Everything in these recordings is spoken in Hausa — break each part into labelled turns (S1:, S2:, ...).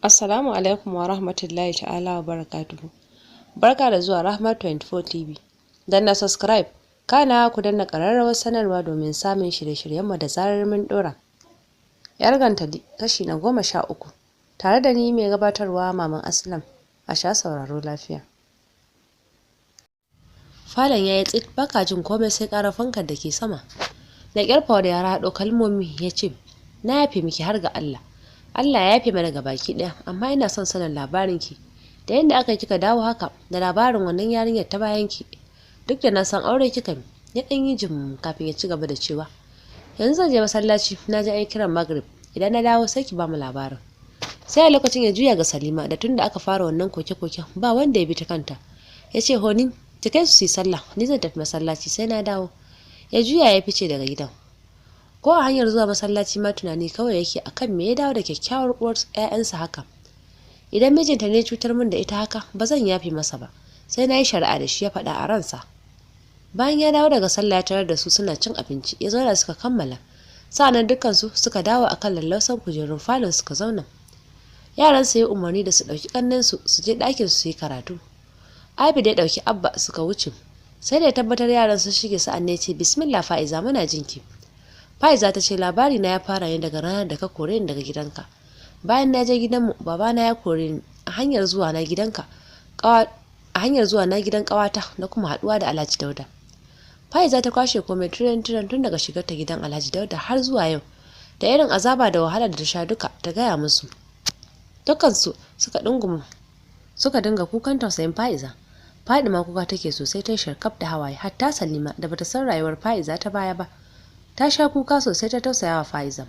S1: Assalamu alaikum wa rahmatullahi ta'ala wa barakatuhu. Barka da zuwa Rahma 24 TV. Danna subscribe, kana ku danna ƙararrawar sanarwa domin samun shirye-shiryenmu da zarar mun ɗora. Yar Gantali kashi na 13. Tare da ni mai gabatarwa, Maman Aslam. A sha sauraro lafiya. Falon ya yi tsit, baka jin komai sai ƙarar fankar da ke sama. Da ƙyar da ya haɗo kalmomi ya ce, "Na yafe miki har ga Allah. Allah ya yafe mana baki ɗaya, amma ina son sanin labarin ki. Da yadda aka kika dawo haka, da labarin wannan yarinyar ta bayan ki. Duk da na san aure kika." Ya ɗan yi jim kafin ya ci gaba da cewa, "Yanzu zan je masallaci, na ji an kiran Maghrib. Idan na dawo sai ki ba mu labarin." Sai a lokacin ya juya ga Salima da tunda aka fara wannan koke-koken ba wanda ya bi ta kanta. Ya ce, "Honey, ki kai su su yi sallah, ni zan tafi masallaci, sai na dawo." Ya juya ya fice daga gidan. Ko a hanyar zuwa masallaci ma tunani kawai yake akan me ya dawo da kyakkyawar uwar 'ya'yansa haka. "Idan mijinta ne cutar min da ita haka, ba zan yafe masa ba, sai na yi shari'a da shi," ya faɗa a ransa. Bayan ya dawo daga sallah, ya tarar da su suna cin abinci. Ya zauna suka kammala, sa'annan dukkansu suka dawo akan lallausan kujerun falon suka zauna. Yaran su yi umarni da su ɗauki ƙannensu su je ɗakin su yi karatu. Abid ya ɗauki Abba suka wuce. Sai da ya tabbatar yaran sun shige sa'an ya ce, "Bismillah Fa'iza, muna jinki." Fa'iza ta ce, "Labari na ya fara ne daga ranar da ka kore ni daga gidanka. Bayan na je gidanmu, babana ya kore ni. A hanyar zuwa na gidan ƙawata na kuma haɗuwa da Alhaji Dauda." Fa'iza ta kwashe komai tiran tiran tun daga shigar ta gidan Alhaji Dauda har zuwa yau, da irin azaba da wahala da ta sha duka ta gaya musu. Dukkansu suka dunguma suka dinga kukan tausayin Fa'iza. Fadima kuka take sosai, ta sharkaf da hawaye, hatta Salima da bata san rayuwar Fa'iza ta baya ba. Ta sha kuka sosai, ta tausaya wa Fa'iza.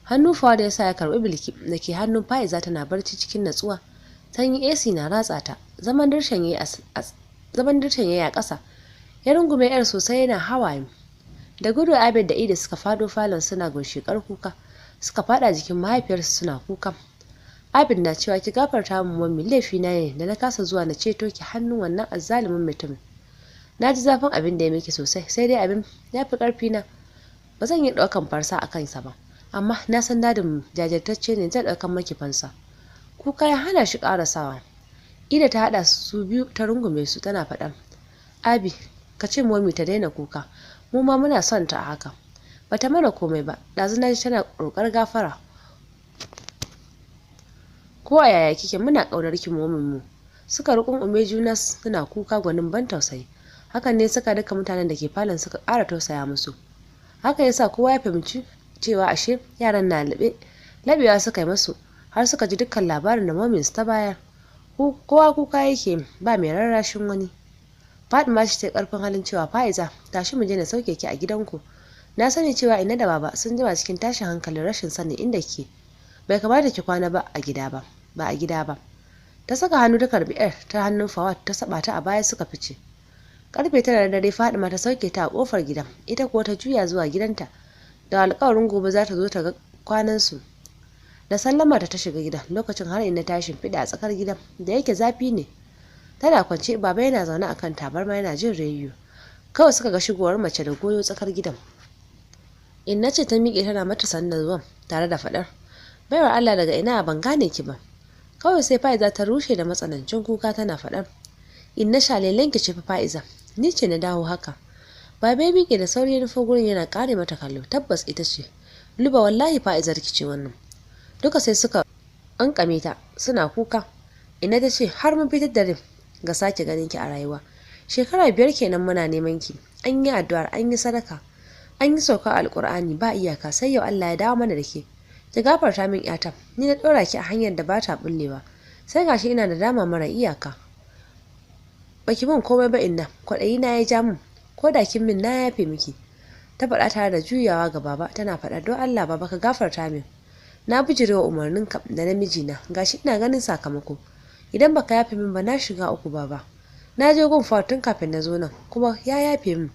S1: Hannu Fuad ya sa ya karbi Bilki da ke hannun Fa'iza tana barci cikin natsuwa. Sanyi AC na ratsa ta. Zaman dirshan yayi a ƙasa. Ya rungume yar sosai yana hawaye. Da gudu Abid da Ida suka fado falon suna gunshekar kuka. Suka fada jikin mahaifiyarsu suna kuka. Abid na cewa, "Ki gafarta min mummy, laifi na ne da na kasa zuwa na ceto ki hannun wannan azzalumin mutumin. Na ji zafin abin da ya miki sosai, sai dai abin ya fi ƙarfi na. Ba zan yi ɗaukan fansa a kansa ba, amma na san dadin jajirtacce ne, zai ɗaukan maki fansa." Kuka ya hana shi ƙarasawa. Ida ta haɗa su biyu ta rungume su tana faɗa, "Abi, ka ce mommy ta daina kuka, mu ma muna son ta a haka. Bata mana komai ba, ɗazu na ji tana roƙar gafara. Ko a yaya kike, muna ƙaunar ki momin mu." Suka rukunkume juna suna kuka gwanin ban tausayi. Hakan ne suka duka mutanen da ke falon suka ƙara tausaya musu. Haka yasa kowa ya fahimci cewa ashe yaran na laɓe laɓewa suka yi musu har suka ji dukkan labarin da momin su ta bayar. Kowa kuka yake, ba mai rarrashin wani. Fatima ce ta karfin halin cewa, "Fa'iza, tashi mu je na sauke ki a gidanku. Na sani cewa inna da baba sun jima cikin tashin hankalin rashin sanin inda ke. Bai kamata ki kwana ba a gida ba, ba a gida ba." Ta saka hannu ta karbi yar ta hannun Fawad, ta saba ta a baya suka fice. Karfe 9 na dare Fatima ta sauke ta a kofar gidan, ita kuwa ta juya zuwa gidanta da alƙawarin gobe za ta zo ta ga kwanan su. Da sallama ta shiga gidan, lokacin har inna ta shimfiɗa a tsakar gidan, da yake zafi ne. Tana kwance, baba yana zaune akan tabarma yana jin rediyo. Kawai suka ga shigowar mace da goyo tsakar gidan. Inna ce ta miƙe tana mata sannu da zuwan tare da faɗar, "Baiwar Allah, daga ina? Ban gane ki ba." Kawai sai Fa'iza ta rushe da matsanancin kuka tana faɗar, "Inna, shalelen ki ce fa Fa'iza, ni ce na dawo haka." Baba ya miƙe da sauri ya nufo gurin yana ƙare mata kallo. Tabbas ita ce. "Luba, wallahi Fa'izar ki ce wannan." Duka sai suka ƙanƙame ta suna kuka. Inna ta ce, "Har mun fitar da rai ga sake ganin ki a rayuwa. Shekara 5 kenan muna neman ki. An yi addu'ar, an yi sadaka, an yi saukar Alƙur'ani ba iyaka, sai yau Allah ya dawo mana da ke. Ki gafarta min yata, ni na ɗora ki a hanyar da ba ta bullewa, sai gashi ina da dama mara iyaka. Baki min komai ba inna, kwaɗayi na ya ja min. Ko da kin min, na yafe miki." Ta faɗa tare da juyawa ga baba tana faɗa, "Don Allah baba, ka gafarta min. Na bijirewa umarninka da na mijina, gashi ina ganin sakamako. Idan baka yafe min ba, na shiga uku baba. Na je gun tun kafin na zo nan kuma ya yafe min.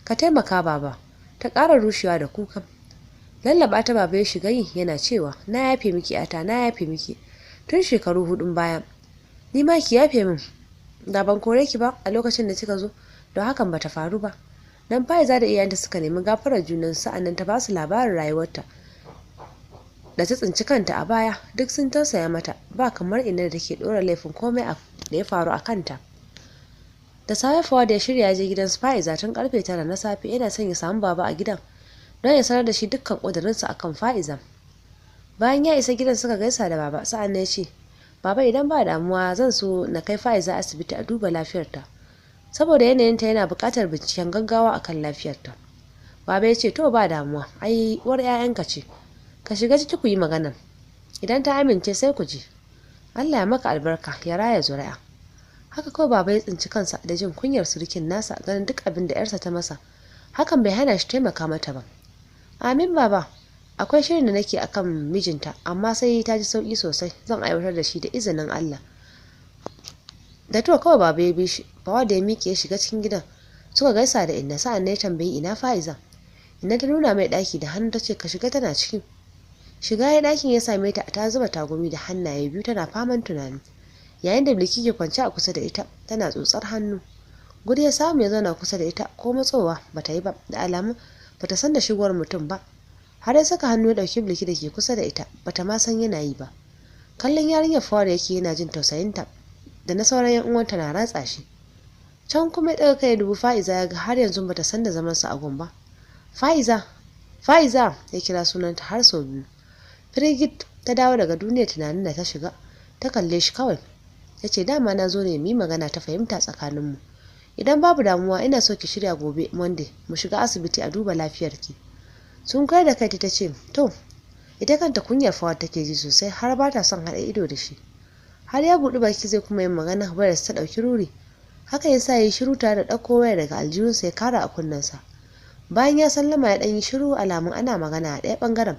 S1: Ka taimaka baba." Ta ƙara rushewa da kuka. Lallaba ta baba ya shiga yi yana cewa, "Na yafe miki yata, na yafe miki tun shekaru 4n baya. Ni ma ki yafe min, da ban kore ki ba a lokacin da kika zo, don hakan bata faru ba." Dan Faiza da iyayenta suka nemi gafarar junan, sa'annan ta basu labarin rayuwarta. da ta tsinci kanta a baya duk sun tausaya mata, ba kamar inna da take ɗora laifin komai da ya faru a kanta. Da safe Fawad ya shirya ya je gidan su Fa'iza tun karfe 9 na safe, yana son ya samu baba a gidan don ya sanar da shi dukkan ƙudurinsa akan Fa'iza. Bayan ya isa gidan suka gaisa da baba, sa'an nan ya ce, "Baba, idan ba damuwa zan so na kai Fa'iza asibiti a duba lafiyarta, saboda yanayinta yana buƙatar binciken gaggawa akan lafiyarta." Baba ya ce, "To ba damuwa, ai uwar 'ya'yanka ce, ka shiga ciki ku yi magana, idan ta amince sai ku je. Allah ya maka albarka ya raya zuri'a." Haka kawai baba ya tsinci kansa da jin kunyar surukin nasa, ganin duk abin da 'yarsa ta masa hakan bai hana shi taimaka mata ba. "Amin baba, akwai shirin da nake akan mijinta, amma sai ta ji sauki sosai zan aiwatar da shi da izinin Allah." Da to kawai baba ya bi shi. Fawad ya miƙe ya shiga cikin gidan, suka gaisa da inna, sa'an ya tambayi ina Fa'iza. Inna ta nuna mai ɗaki da hannu ta ce, "Ka shiga, tana ciki." Shiga ya ɗakin ya same ta ta zuba tagumi da hannaye biyu tana faman tunani, yayin da Bilki ke kwance a kusa da ita tana tsotsar hannu. Guri ya samu ya zauna kusa da ita, ko matsowa bata yi ba, da alamu bata san da shigowar mutum ba. Har ya saka hannu ya ɗauki Bilki da ke kusa da ita, bata ma san yana yi ba. Kallon yarinyar Fawad yake yana jin tausayinta da na sauran yan uwanta na ratsa shi. Can kuma ya ɗaga kai ya dubi Fa'iza, ya ga har yanzu bata san da zaman sa a gun ba. "Fa'iza, Fa'iza," ya kira sunanta har sau biyu. Firgit ta dawo daga duniyar tunanin da ta shiga, ta kalle shi kawai. Ya ce, "Dama na zo ne mu yi magana ta fahimta tsakaninmu. Idan babu damuwa ina so ki shirya gobe Monday mu shiga asibiti a duba lafiyarki." Sun kai da kai ta ce, "To." Ita kanta kunyar Fawad take ji sosai, har ba ta son haɗa ido da shi. Har ya buɗi baki zai kuma yin magana, wayar ta ɗauki ruri. Haka ya sa ya yi shiru tare da ɗauko wayar daga aljihunsa ya kara a kunnensa. Bayan ya sallama ya ɗan yi shiru alamun ana magana a ɗaya ɓangaren.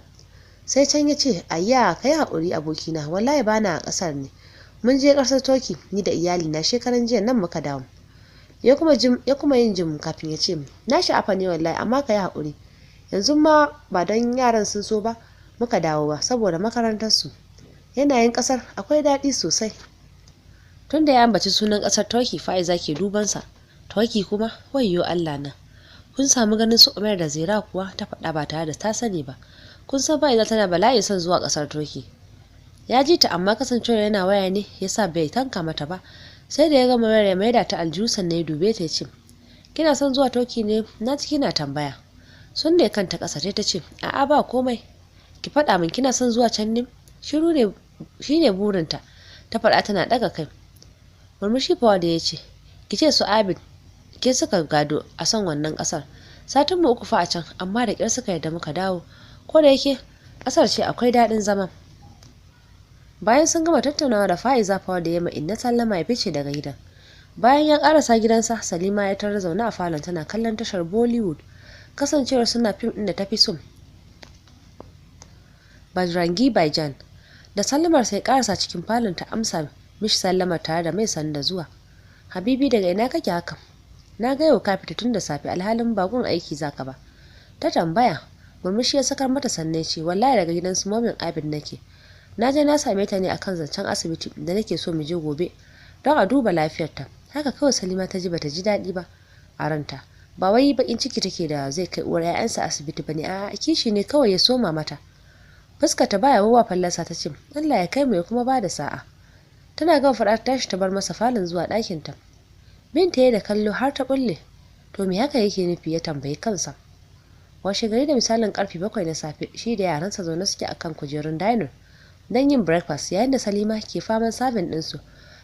S1: Sai can ya ce, "Ayya, kai haƙuri abokina, wallahi bana a ƙasar ne. Mun je ƙasar Turkey ni da iyalina shekaran jiya nan muka dawo." Ya kuma yin jim kafin ya ce, "Na sha'afa ne wallahi, amma ka yi haƙuri. Yanzu ma ba don yaran sun so ba muka dawo ba, saboda makarantarsu. Yanayin ƙasar akwai daɗi sosai." Tunda ya ambaci sunan ƙasar Turkey, Fa'iza ke dubansa. "Turkey kuma? Wayyo Allah na. Kun samu ganin su Umar da Zira kuwa?" ta faɗa ba tare da ta sani ba. Kun san Fa'iza tana bala'i son zuwa ƙasar Turkey. Ya ji ta, amma kasancewar yana waya ne yasa bai tanka mata ba. Sai da ya gama wayar ya maida ta aljihu sannan ya dube ta ya ce, "Kina son zuwa Turkey ne? Na ci kina tambaya." Sun da kanta ƙasa ta ce, "A'a ba komai. Ki faɗa min, kina son zuwa can ne?" Shiru ne shine burinta, ta faɗa tana ɗaga kai. Murmushi Fawad ya ce, "Ki ce su Abid ke suka gado a son wannan ƙasar. Satin mu 3 fa a can, amma da ƙyar suka yarda muka dawo. Ko da yake ƙasar ce akwai daɗin zama." Bayan sun gama tattaunawa da Fa'iza, Fawad ya ma inna sallama ya fice daga gidan. Bayan ya ƙarasa gidansa, Salima ya tarar zaune a falon tana kallon tashar Bollywood, kasancewar suna fim ɗin da ta fi so, Bajrangi Bhaijaan. Da sallamar sai ƙarasa cikin falon ta amsa mishi sallamar tare da mai sanda zuwa. "Habibi, daga ina kake haka? Na ga yau ka fita tun da safe alhalin ba gun aiki zaka ba." Ta tambaya. Murmushi ya sakar mata sannan ce, "Wallahi daga gidan su momin Abid nake. Na je na same ta ne akan zancen asibiti da nake so mu je gobe don a duba lafiyarta." Haka kawai Salima ta ji bata ji daɗi ba a ranta. Ba wai bakin ciki take da zai kai uwar 'ya'yansa asibiti ba ne, a'a, kishi ne kawai ya soma mata. Fuskar ta baya wawa fallasa ta ce, "Allah ya kai mu ya kuma bada sa'a." Tana gama faɗa ta tashi ta bar masa falon zuwa ɗakinta. Binta ya da kallo har ta bulle. To me haka yake nufi, ya tambayi kansa. Washe gari da misalin karfe 7 na safe, shi da yaransa zaune suke akan kujerun dining don yin breakfast, yayin da Salima ke faman serving ɗinsu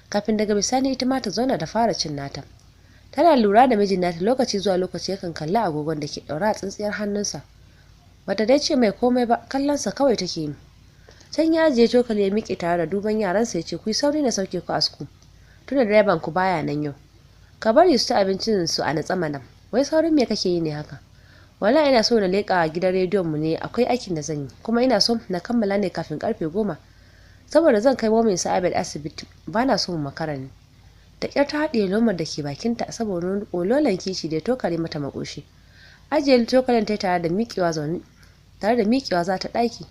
S1: kafin daga bisani ita ma ta zauna ta fara cin nata. Tana lura da mijin nata lokaci zuwa lokaci yakan kalli agogon da ke ɗaure a tsintsiyar hannunsa. Bata dai ce mai komai ba, kallonsa kawai take yi. Can ya ajiye cokali ya miƙe tare da duban yaransa ya ce, "Ku yi sauri na sauke ku a school, tunda direban ku baya nan yau. Ka bari su ci abincin su a natsa mana. Wai saurin me kake yi ne haka?" "Wallahi ina so na leƙa gidan rediyon mu ne, akwai aikin da zan yi, kuma ina so na kammala ne kafin karfe 10, saboda zan kai momin su Abid asibiti, ba na so mu makara ne." Da ƙyar ta haɗiye lomar da ke bakinta saboda ololan kishi da ya tokare mata makoshi. Ajiye cokalin ta tare da miƙewa zaune, tare da miƙewa za ta ɗaki.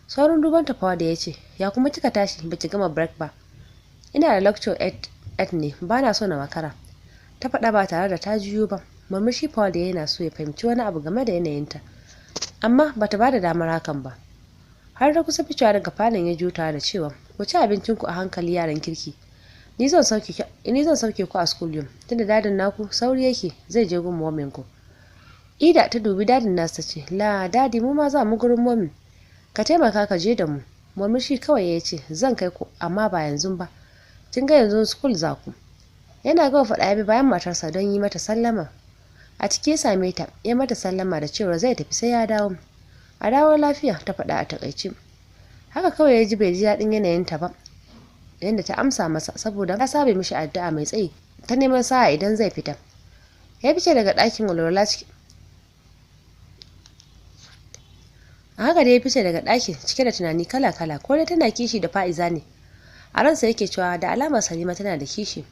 S1: Saurin duban tafawa da ya ce, "Ya kuma kika tashi baki gama break ba?" "Ina da lecture 8 ne, ba na so na makara," ta faɗa ba tare da ta juyo ba. Murmushi Paul da yana so ya fahimci wani abu game da yanayinta, amma bata bada damar hakan ba. Har ta kusa ficewa daga falon ya juta da cewa, "Ku ci abincinku a hankali, yaran kirki. Ni zan sauke ku a school yau, tunda dadin naku sauri yake zai je gun momin ku." Ida ta dubi dadin nasu ta ce, "La daddy, mu ma za mu gurin momin, ka taimaka ka je da mu." Murmushi kawai ya ce, "Zan kai ku, amma ba yanzu ba. Kin ga yanzu school za ku." Yana gama faɗa ya bi bayan matarsa don yi mata sallama. A ciki ya same ta, ya mata sallama da cewar zai tafi sai ya dawo. "A dawo lafiya," ta faɗa a takaice. Haka kawai ya ji bai ji daɗin yanayinta ba, yadda ta amsa masa, saboda ta saba mishi addu'a mai tsayi ta neman sa'a idan zai fita. Ya fice daga ɗakin walwala ciki a haka da ya fice daga ɗakin cike da tunani kala-kala. Ko dai tana kishi da Fa'iza ne? A ransa yake cewa, da alamar Salima tana da kishi,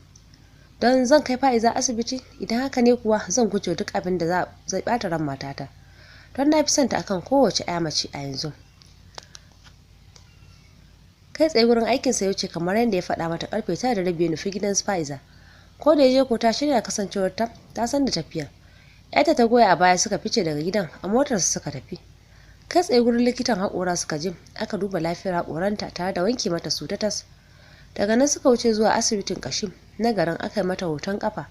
S1: don zan kai Fa'iza asibiti. Idan haka ne kuwa, zan guje duk abin da zai ɓata ran matata, don na fi son ta akan kowace 'ya mace a yanzu. Kai tsaye wurin aikinsa ya wuce kamar yadda ya faɗa mata. Karfe 9:30 ya nufi gidan Fa'iza. Ko da ya je ko ta shirya, kasancewar ta ta san da tafiyar. 'Yarta ta goya a baya suka fice daga gidan, a motarsa suka tafi. Kai tsaye wurin likitan haƙora suka je, aka duba lafiyar haƙoranta tare da wanke mata su ta tas. Daga nan suka wuce zuwa asibitin ƙashi na garin, aka yi mata hoton ƙafa.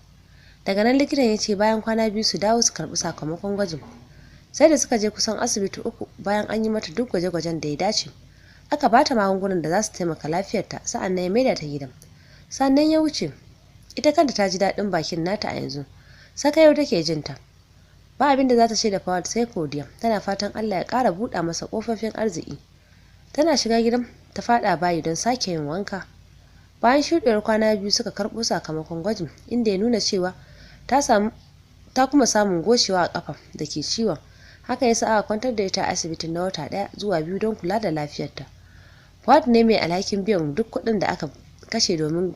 S1: Daga nan likitan ya ce bayan kwana 2 su dawo su karɓi sakamakon gwajin. Sai da suka je kusan asibiti uku, bayan an yi mata duk gwaje-gwajen da ya dace, aka ba ta magungunan da za su taimaka lafiyarta, sa'an nan ya maida ta gidan, sannan ya wuce. Ita kanta ta ji daɗin bakin nata a yanzu, saka yau take jin ta. Ba abin da za ta ce da Fawad sai godiya, tana fatan Allah ya ƙara buɗa masa ƙofofin arziki. Tana shiga gidan ta faɗa bayi don sake yin wanka. Bayan shuɗewar kwana 2 suka karɓo sakamakon gwajin, inda ya nuna cewa ta samu ta kuma samun goshewa a ƙafa da ke ciwon. Haka yasa aka kwantar da ita a asibitin na wata 1 zuwa 2 don kula da lafiyarta. Fuad ne mai alhakin biyan duk kuɗin da aka kashe, domin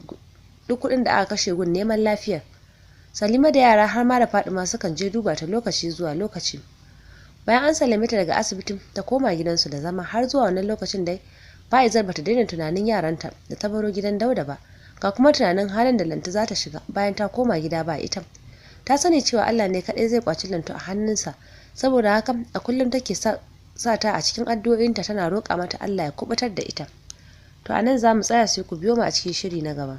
S1: duk kuɗin da aka kashe gun neman lafiyar. Salima da yara har ma da Fadima sukan je duba ta lokaci zuwa lokaci. Bayan an sallame ta daga asibitin, ta koma gidansu da zama. Har zuwa wannan lokacin dai Fa'izar bata daina tunanin yaranta da ta baro gidan Dauda ba, ga kuma tunanin halin da Lantu za ta shiga bayan ta koma gida ba ita. Ta sani cewa Allah ne kaɗai zai kwaci Lantu a hannunsa, saboda haka a kullum take sa ta a cikin addu'o'inta, tana roƙa mata Allah ya kubutar da ita. To, a nan za mu tsaya, sai ku biyo mu a cikin shiri na gaba.